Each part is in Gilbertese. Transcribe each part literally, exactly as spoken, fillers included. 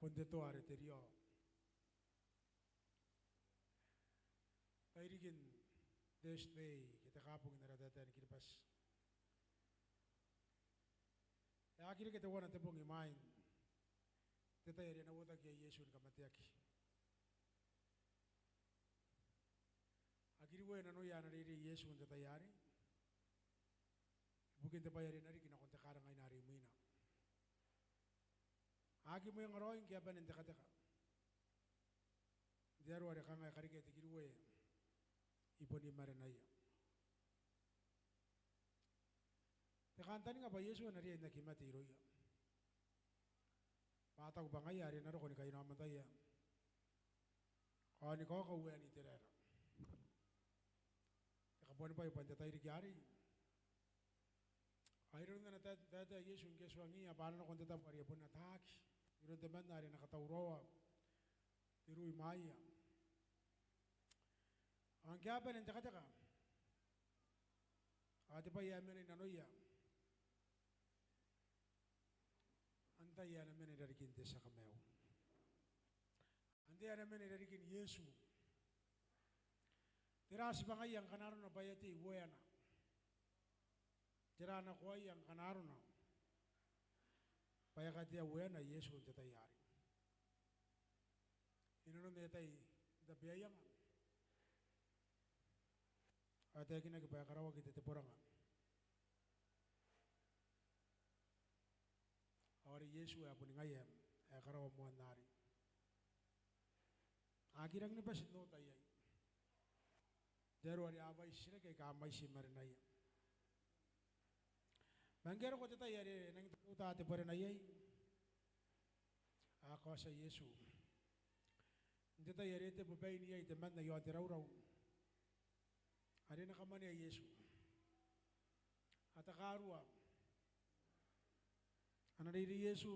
N te toa are te riao, tairikin Thursday ke te kabong n ara taetae ni Kiribati, e aki reke teuana te bong imwain te tai are e na uotaki iai Iesu ni kamateaki. A kiriwoe nanoia ana reirei Iesu n te tai arei ibukin te bwai are e na riki nakon te karangaina are imwina. A aki mwenga raoi ngke a bane n tekateka n te aro are kanga e karikea te kiriwoe i bon imarenaia. Te kantaninga bwa Iesu e na riai n aki mate irouia, bwa a taku bwa ngaia are e na roko ni kainaomataia ao ni kaoka uean Iteraera. Te kabuanibwai bwa n te tairiki arei, ao iroun ana tae-, taetae Iesu ngke e tuangiia bwa a na nako n te tabo are e bon ataaki iroun temanna are e na katauraoa te ru imwaia. Ao ngke a bane n tekateka, ao te bwai ae mena i nanoia, antai ae na mena i rarikin te tia kamaiu? Antai ae na mena i rarikin Iesu? Tera tibwangaia ngkana arona bwa e a tei ueana? Tera nakoaia ngkana arona bwa e a katea ueana Iesu n te tai arei? I nanon aia tai n tabeaianga, ao e taekinaki bwa e karaoaki te teboraanga. Ao are Iesu ae boni ngaia ae e karaoa moan arei. A aki rangi ni bati n ota iai n te aro are a mwaiti titiraki aika a mwaiti i marenaia. Ma ngke e roko te tai are e nangi tabotaa te bwerena iai, a kaotia Iesu. N te tai are e tebo bain iai temanna i aon te raurau are e na kamwanea Iesu, a takarua ana reirei Iesu,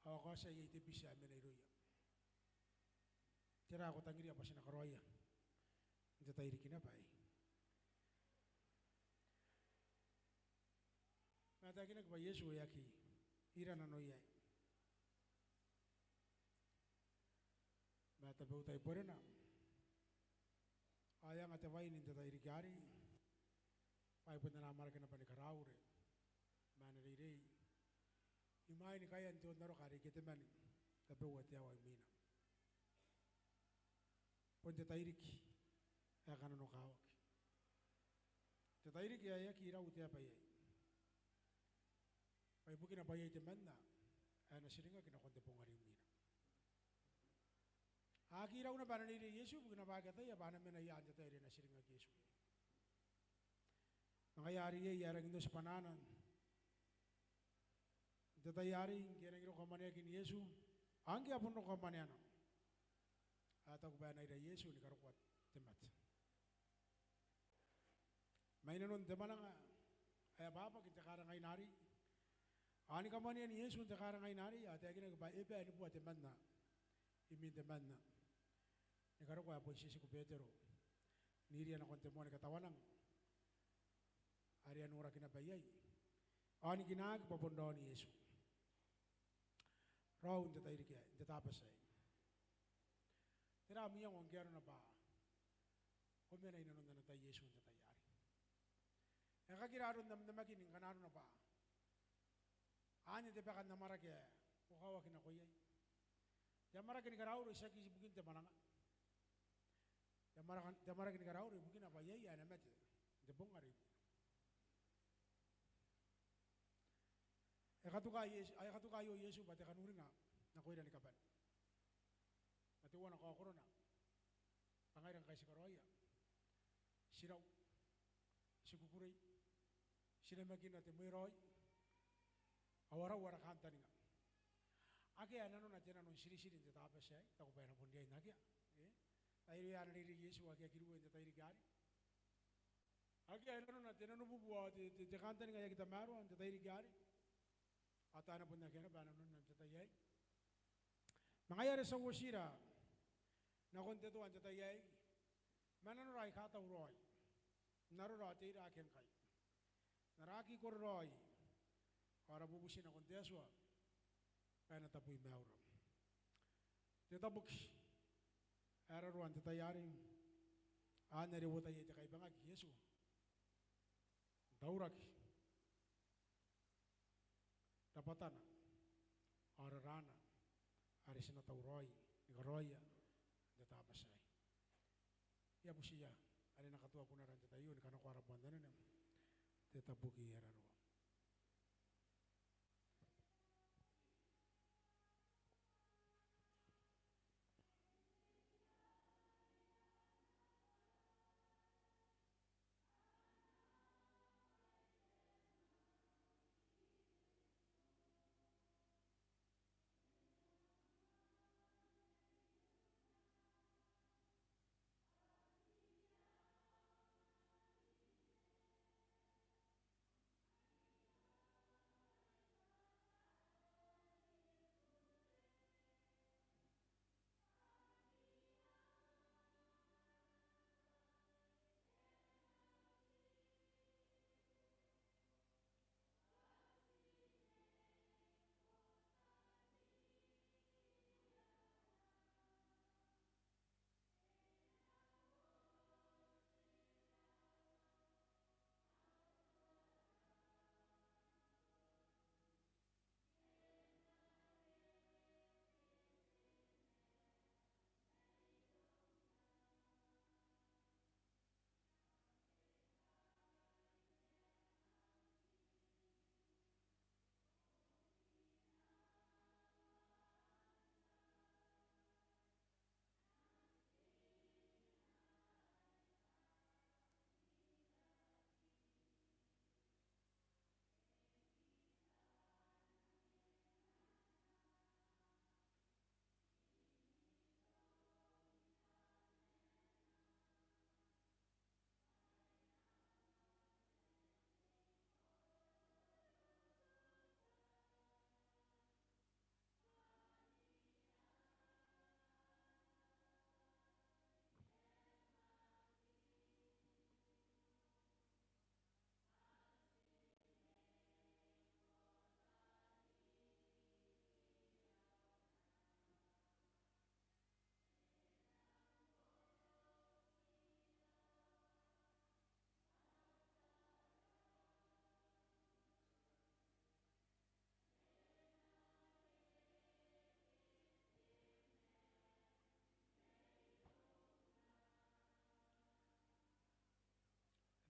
ao a kaotia iai te biti ae mena irouia. Tera ae ko tangiria bwa ti na karaoia n te tairiki naba aei? Ma e taekinaki bwa Iesu e aki ira nanoia aei, ma e tabe utai bwerena, ao e anga te wain n te tairiki arei bwa e bon ana amwarake naba ni karaure ma ana reirei imwain kaean te onnaroka are i Ketemane, tabeua te aoa imwina. Bon te tairiki ae kananokawaki, te tairiki ae aki rau te aba iai, bwa ibukina bwa iai temanna ae na tiringaki nakon te bong are imwina. A aki rau naba ana reirei Iesu ibukina bwa a aki ataia bwa a na mena ia n te tai are e na tiringaki Iesu iai. Ma ngaia are iai ae rangi n oti bwanaana n te tai arei ngke e nangi roko kamwaneakin Iesu, ao ngke a bon roko kamwaneana, a taku bwa e na ira Iesu ni karokoa te mate. Mai nanon te mwananga ae abwabwaki n te karangaina arei, ao ni kamwanean Iesu n te karangaina arei, ao e taekinaki bwa e bae ni bua temanna imwin temanna ni karokoa ae bon titiku Betero, n iria nakon te moan katawanan are a noraki naba iai, ao ni kinaaki bwa bon raon Iesu. Raou n te tairiki aei, n te Tabati aei, tera am iango ngke arona bwa ko mena i nanon ana tai Iesu n te tai arei? E kakira aron am namakin ngkana arona bwa anne te baka n amwarake ae ko kaoaki nako iai. Te amwarake ni karaure tiaki ibukin te mwananga. Te amwarake, te amwarake ni karaure ibukina bwa iai ae na mate n te bong are imwina. E katuka Iesu, e katuka aio Iesu bwa te kanuringa nakoira ni kabane. Ma teuana kaokorona bwa ngaira ngkai ti karaoia, ti rau, ti kukurei, ti namakina te mweraoi, ao a rau ara kaantaninga. Akea nanona te nano n tiritiri n te Tabati aei, taku bwa e na bon riai n akea. E? Tairoia ana reirei Iesu ake a kiriwoe n te tairiki arei. Akea nanona te nanobubu ao te, te, te kaantaninga ae aki tamaroa n te tairiki arei. Ao tao e na bon akea naba nanona n te tai aei. Ma ngaia are ti a uotira nakon te toa n te tai aei, ma nanora aika tauraoi, n arora ao teira ake ngkai, n ara aki kororaoi ao ara bubuti nakon te Atua, bwa e na tabui maiura. Te tabuki ae raroa n te tai arei, anne are e uotaia te kaibangaki Iesu n tauraki rabwatana ao raraana are ti na tauraoi ni karaoia n te Tabati aei. I a butiia are e na katoa kunara n te tai aio ni kanakoa ara bwananene, te tabuki ae raroa.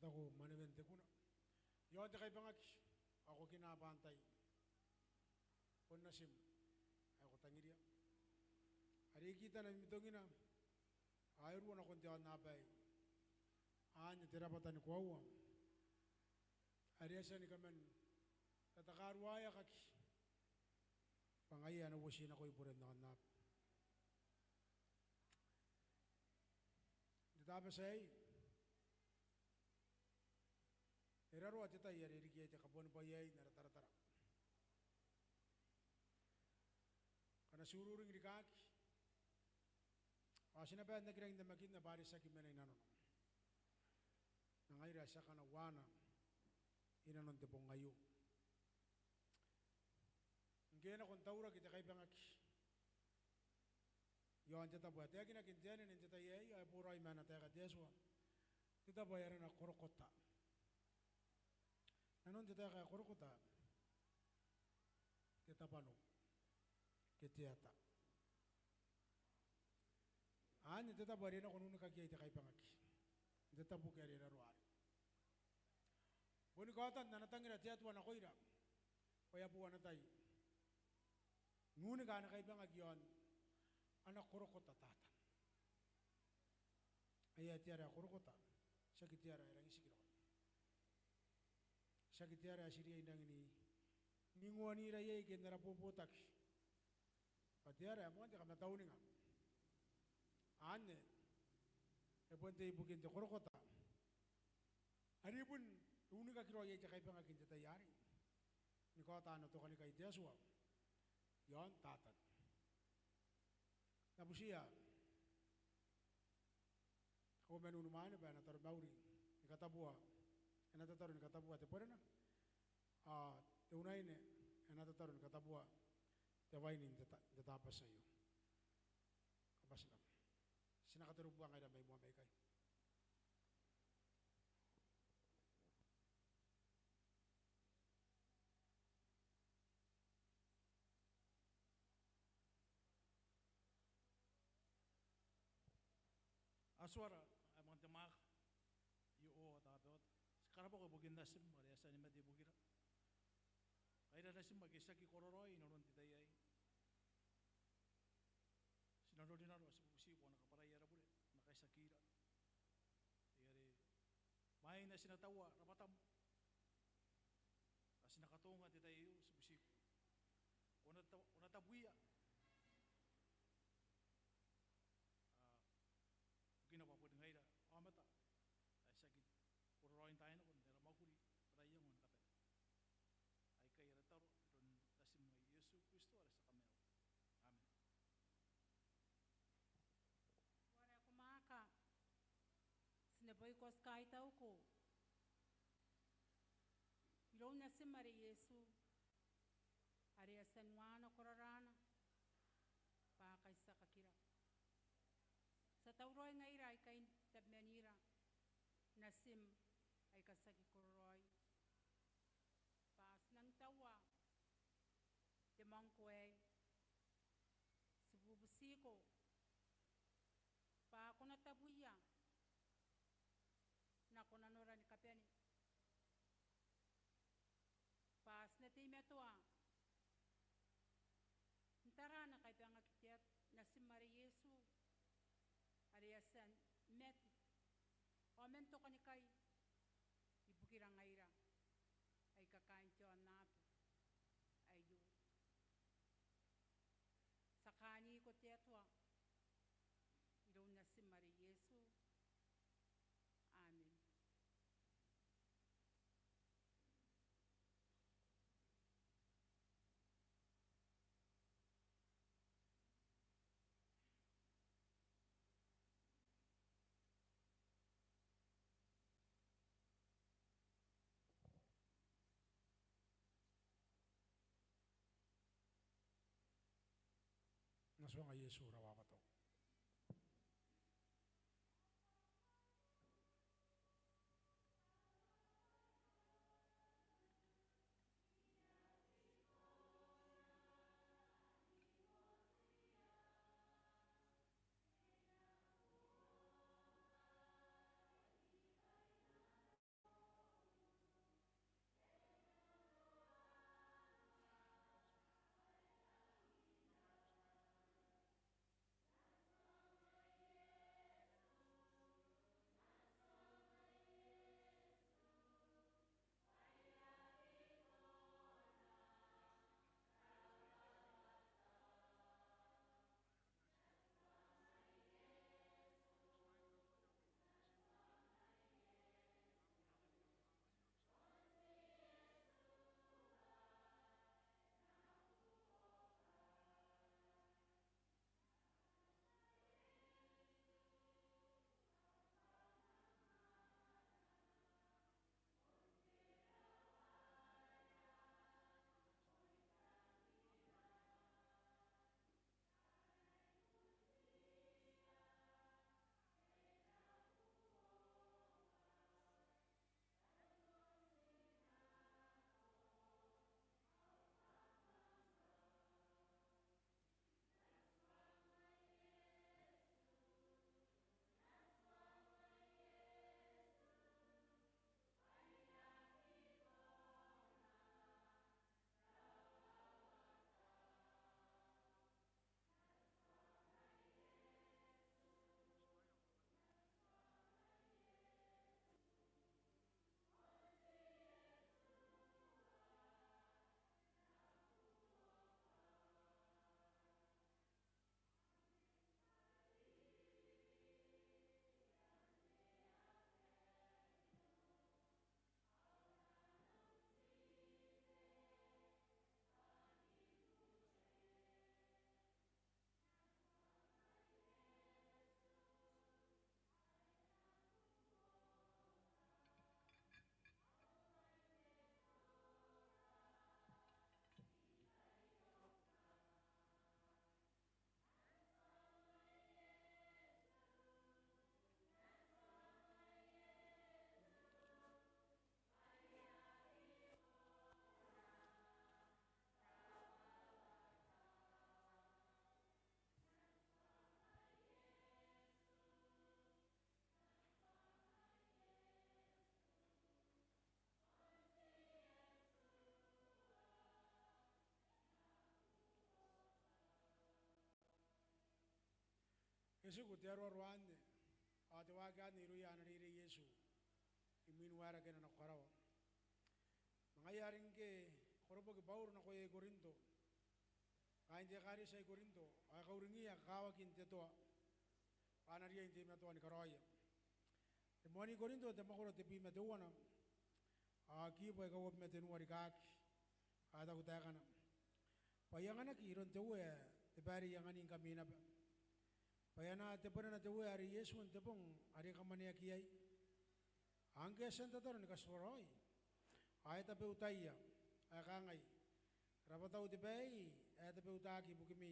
E taku manewen te kuna: Iaon te kaibangaki ao ko kina bwa antai? Bon natim ae ko tangiria. Are e kitana mimitongina ao e ruo nakon te aonnaba aei. Anne te rabwata ni koaua are e a tia ni kaman tatakaruaeaki, bwa ngaia ae na uotinakoi boren aonnaba. N te Tabati aei, e raroa te tai are e riki iai te kabuanibwai aei n ara taratara. Ngkana ti ururing rikaaki ao ti na bae n aki rangi n namakinna bwa are ti aki mena i nanona. Ma ngaira ae ti a kana uaana i nanon te bong aio. Ngke e nako n tauraki te kaibangaki iaon te tabo ae taekinaki n te anene n te tai aei, ao e boraoi ma ana taeka te Atua, te tabo ae arana Korokota. Nanon te taeka ae Korokota, te tabwano ke te ata. Anne te tabo are e nako n unikaki iai te kaibangaki n te tabuki are e raroa arei. Boni kaotan ana tangira te Atua nakoira bwa e a bo ana tai n unika ana kaibangaki iaon ana korokota Tatan. Aia, te ara ae korokota, tiaki te ara ae rangi n tikiraoi. Tiaki te ara ae ti riai n rangi n ingoanira iai ke n ara bobotaki. Bwa te ara ae moan te kamatauninga. Anne e bon tei ibukin te korokota are e bon unikaki raoi iai te kaibangaki n te tai arei ni kaota ana tokanikai te Atua iaon Tatan. N na butiia te kauoman unimwaane bwa e na taromauri ni katabua, e na tataro ni katabua te bwerena. Ao te unaine e na tataro ni katabua te waini n te ta-, n te Tabati aio. Kam bati n rabwa. Ti na katerobuaa ngaira mai moa maikai. Atuara ae moan te mwaaka, io, ao tabeua, ti karabwako ibukin natim are e a tia ni mate ibukira. Ngaira natim ake ti aki kororaoi inanon te tai aei. Ti na norinano, ti bubutiko ko na kabwarai ara bure, ko na kaitiakiira. Ngaia are imwain ae ti na taua rabwatam, ao ti na katonga n te tai aio, ti bubutiko ko na ta-, ko na tabuia. Ao ibukina bwa boni ngaira aomata ae ti aki kororaoi n taai nako n ara mwakuri, ara iango ni kabane. Aikai ara tataro iroun natim ae Iesu Kristo are ti a kamaiu. Amen. Atuara ae ko mwaaka, ti neboiko, ti kaitauko iroun natim are Iesu, are e a tia n uaana koraraana bwa a kaitiakakira. Ti a tauraoi ngaira aikai n tabemanira natim aika ti aki kororaoi bwa ti nang taua te mwangko aei. Ti bubutiko bwa ko na tabuia, ko na nora ni kabane, bwa ti na teimatoa n tara ana kaibangaki te At-, natim are Iesu, are e a tia ni mate ao man tokanikai ibukira ngaira aika kaain te aonnaba aio. Ti a kaaniko te Atua iroun natim are Iesu. Amen. N na tuanga Iesu rawawato. Tiku te aroaro anne, ao te waaki anne irouia ana reirei Iesu imwin waerake nako karawa. Ma ngaia are ngke e koroboki Bauro nakoia I-Korinto, kaain te ekaretia I-Korinto, ao e kauringiia kakawakin te toa bwa a na riai n teimatoa ni karaoia. Te moan I-Korinto, te mwakoro tebwi ma teuana, ao kiibu aika uabwi ma tenua rikaaki, ao e taku taekana: Bwa I anganaki iroun te Uea te baere I anganingkami naba, bwa e anaa te Bwanana te Uea are Iesu n te bong are e kamwaneaki iai. Ao ngke e a tia n tataro ni katiteboo raoi, ao e tabeutaia, ao e kangai: Rabwatau te bwai ae tabeutaki ibukimi,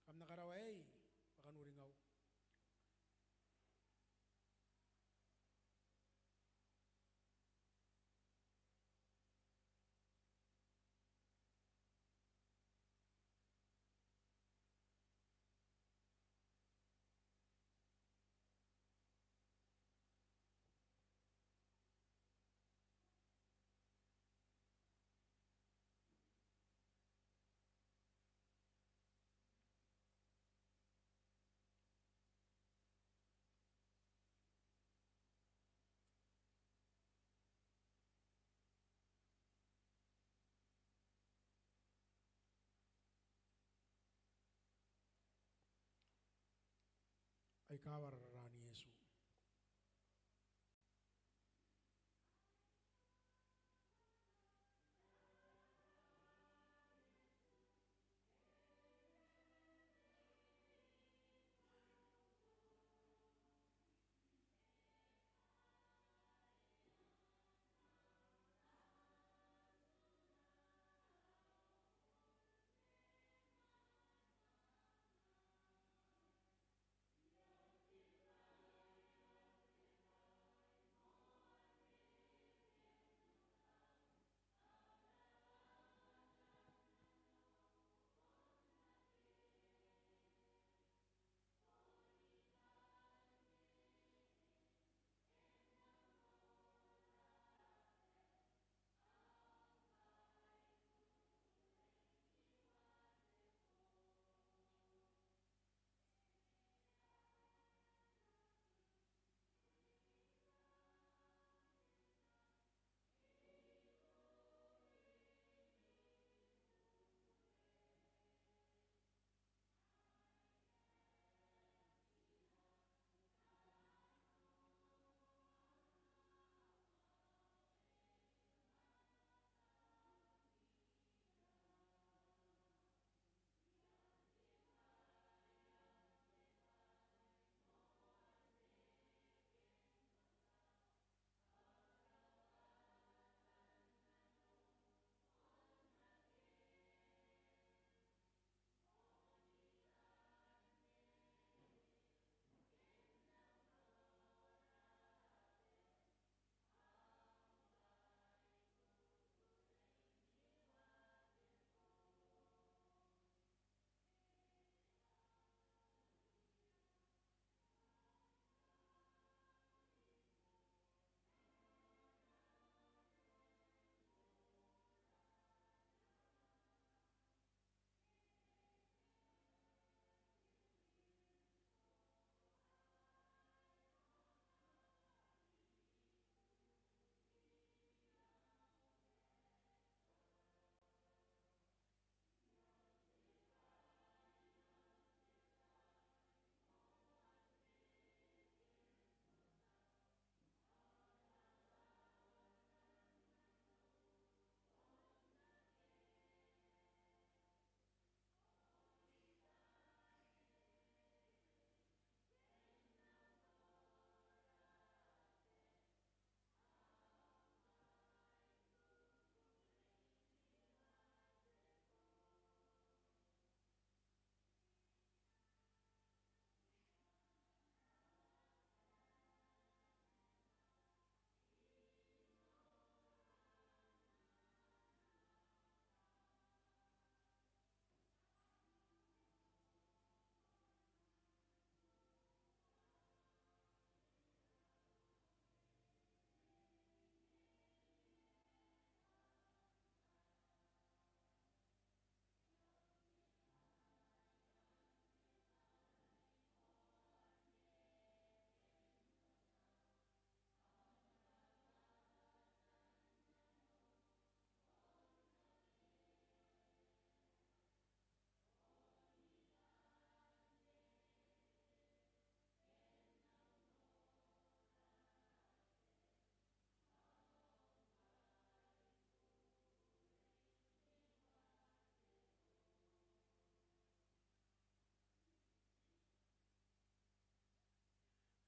kam na karawa aei bwa kanuringau. Ai kawara raraan Iesu.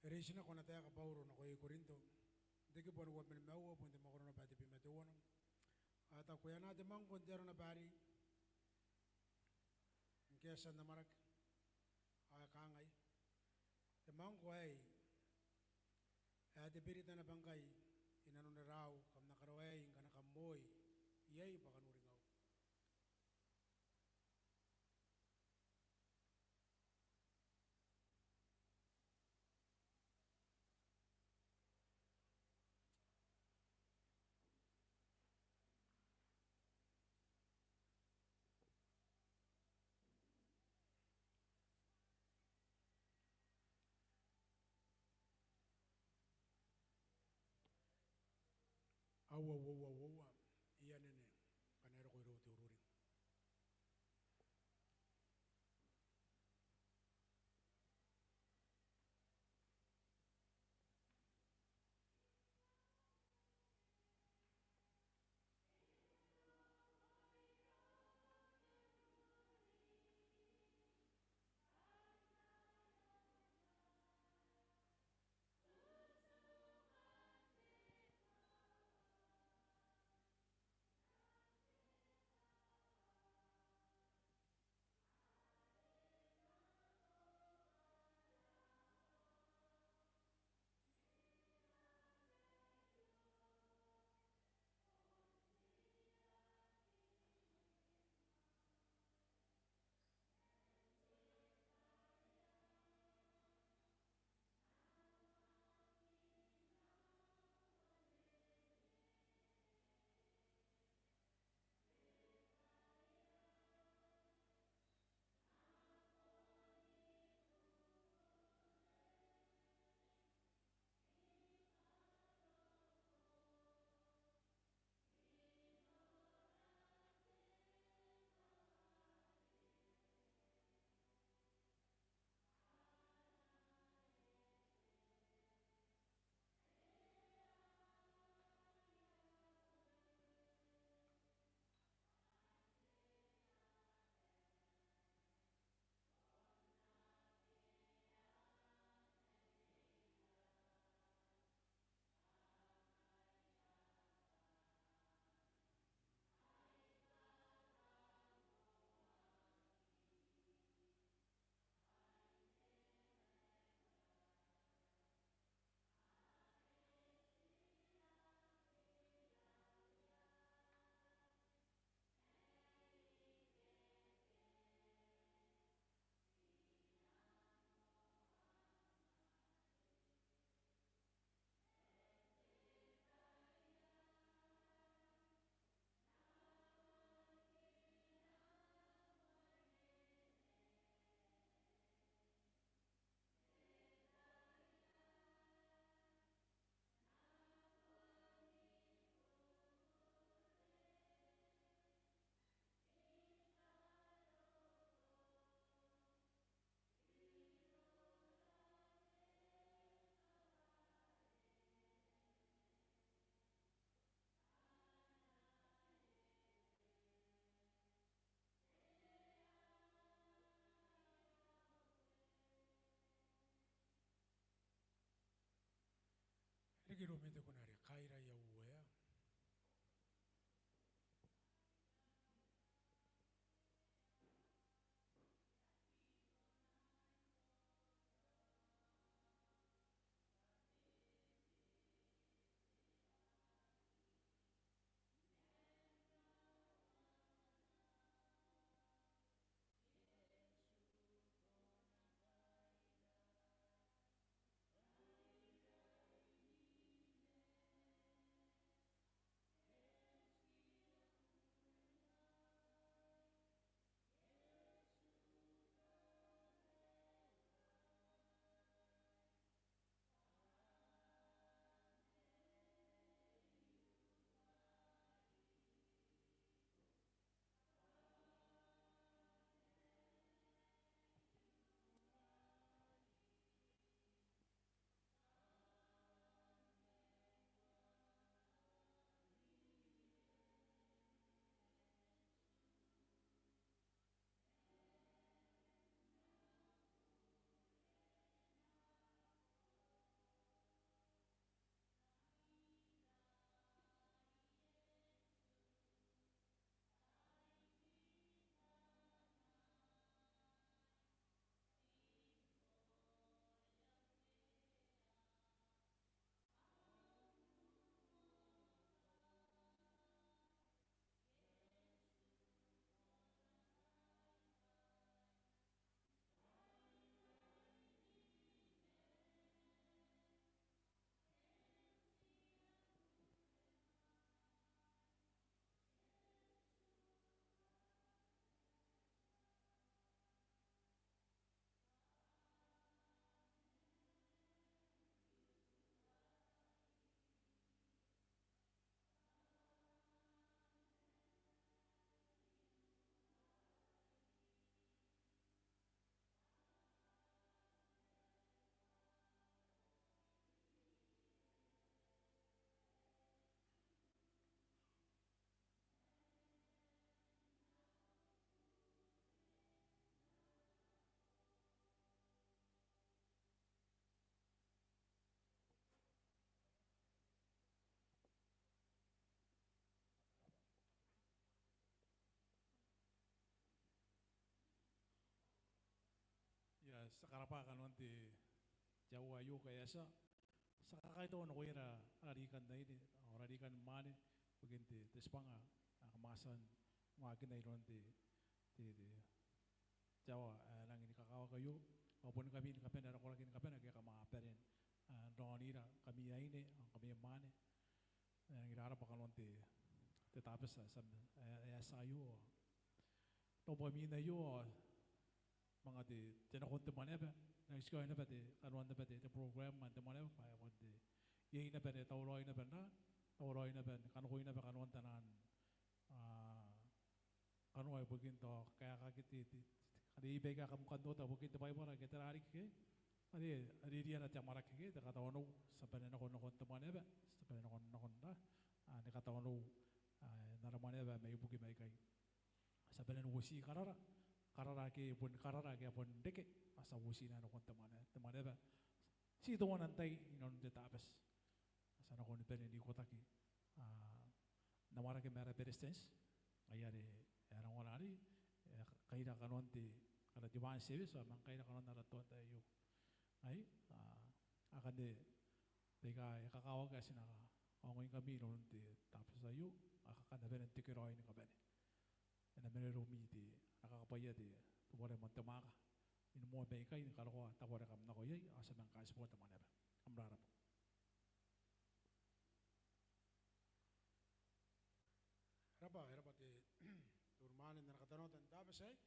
Reitinako ana taeka Bauro nakoia I-Korinto, n te kibu ae uabwi ma nimaua, bon te mwakoro naba tebwi ma teuana. A taku, e anaa te mwangko n te aro naba arei ngke e a tia n amwarake, ao e kangai: Te mwangko aei ae te berita naba ngkai i nanon ara aau, kam na karaoi ngkana kam moi iai bwa kanoringau. Aua, aua, aua, aua, I a nene ngkana e roko irou te ururing. Riki iroumi te kuna are Kairai au Uea. Ti a karabwa kanoan te, te aoa aio ngkai e a tia. Ti a kakaitau nakoira ara rikan aine ao ara rikan mwaane ibukin te, te tibwanga ae kam a tia n waakina inanon te, te, te, te aoa ae rangi ni kakawaki aio. Ao boni ngkami ni kabane, ara koraki ni kabane ake kam a bane n, a, raonira, ngkami aine ao ngkami mwaane. E rangi n rarabwa kanoan te, te Tabati ae, ae, ae e a tia aio. Tao bwa imwin aio ao manga te, te nakon te mwaneaba, e rangi n tiki naba te, kanoan naba te, te program man te mwaneaba bwa e bon te, iai naba ni tauraoi naba n ra, tauraoi naba ni kanakoi naba kanoan taian, a, kanoa ibukin tao kaekaan te, te, te, are I baika kam kan ota ibukin te Baibara ke tera riki ke, are, are riera te amwarake ke, te katawanou, ti a bane nako nakon te mwaneaba, ti a bane nakon, nakon ra, a, ni katawanou, a, n ara mwaneaba mai bukim aikai. Ti a bane n uoti karara, karara ake bon karara ake a bon reke, ao ti a uotina nakon te mwane, te mwaneaba. Ti teuana n tai inanon te Tabati. Ao ti a nako ni bane n ikotaki, a, n amwarake ma ara Beretitenti, ngaia are e a rangona arei, e kaira kanoan te, ara divine service, ao e manga kaira kanoan ara toa n tai aio. Ai, a, akanne baika e kakawaki ae ti na kaongoingkami inanon te Tabati aio, ao kam na bane n tekeraoi ni kabane. E na marereomi te, ara kakabwaia te, te uara man te mwaaka. Ni moa mai ikai ni karokoa tabo are kam nako iai, ao ti a manga kaitibo te mwaneaba. Kam rarabwa. Raba, e raba te, te unimwaane n ana katanoata n te Tabati aei.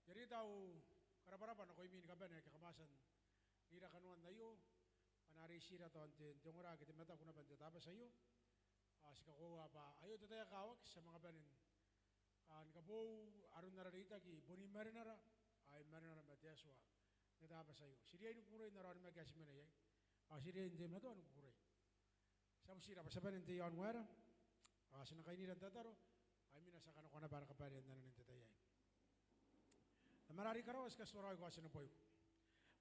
I a reita au karabwarabwa nakoimi ni kabane ake kam a tia n ira kanoan aio, bwa N na reitira tao n te, te ongora ke te mataku naba n te Tabati aio. Ao ti kakoaua bwa aio te tai ae kakawaki ti a manga bane n, a, ni kaboou aron ara reitaki, boni marenara, ao i marenara ma te Atua n te Tabati aio. Ti riai ni kukurei n ara onimaki ae ti mena iai. Ao ti riai n teimatoa ni kukurei. Ti a butira bwa ti a bane n tei i aon waera, ao ti na kainira n tataro, ao imwina ti a kanakoa naba ara kabwaia n ananen te tai aei. Tamara are i karawa, ti katitooa raoi kaotinabwaiko.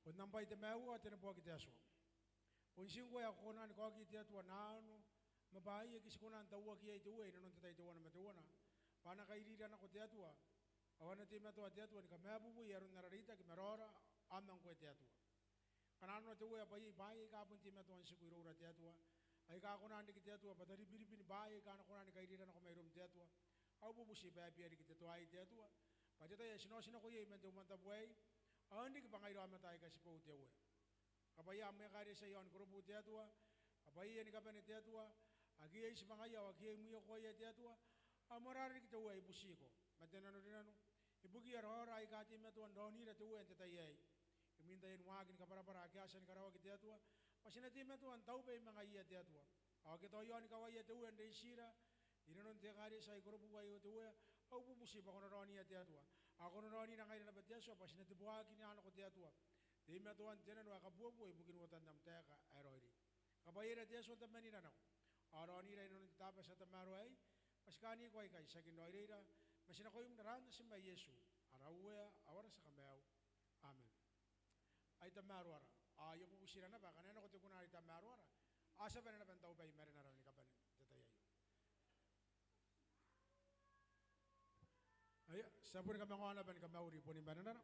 Bon am bwai te maiu ao te neboaki te Atua. Bon ti ngkoe ae ko kona ni kaoki te Atua n aano ma bwaai ake ti kona n tauaki iai te Uea inanon te tai teuana ma teuana, bwa a na kairira nako te Atua, ao a na teimatoa te Atua ni kamabubui aron ara reitaki ma raora ao ma ngkoe te Atua. Kanga nanona te Uea bwa iai bwaai aika a bon teimatoa n tiku iroura te Atua, aika a kona n riki te Atua bwa taribiribin bwaai aika a na kona ni kairira nako mairoum te Atua. Au bubuti bwa e bia riki te toai te Atua, bwa te tai ae ti na otinako iai man te umwantabu aei, ao n riki bwa ngaira aomata aika ti boou te Uea. Kabwaia am ekaretia i aon Korobu te Atua, kabwaia ni kabane te Atua, ake iai tibwangaia ao ake iai mwiokoaia te Atua, ao moarara riki te Uea, I butiko ma te nanorinano ibukiia raora aika a teimatoa n raonira te Uea n te tai aei. Imwin taian waaki ni kabwarabwara ake a tia ni karaoaki te Atua, bwa ti na teimatoa n taubea ma ngaiia te Atua. Ao ake tao i aon kawaia te Uea n reitira inanon te ekaretia i Korobu aio te Uea, au bubuti bwa ko na raoniia te Atua. Ao ko na raonira ngaira naba te Atua, bwa ti na tibwaaki n anga nako te Atua, teimatoan te nano ae kabuebue ibukin uotan am taeka ae raoiroi. Kabwaiaira te Atua n tamanira nako, ao raonira inanon te Tabati ae tamaroa aei, bwa ti kaaniko aikai tiaki n raoiroira, ma ti nakoim n aran Natim ae Iesu, ara Uea ao ara tia Kamaiu. Amen. Ai tamaroara. Ao I a bubutira naba, ngkana e nako te kuna are i tamaroara, ao ti a bane naba n taubea i marenara ni kabane n te tai aio. Aia, ti a boni kamangaoa naba ni kamauri boni marenara.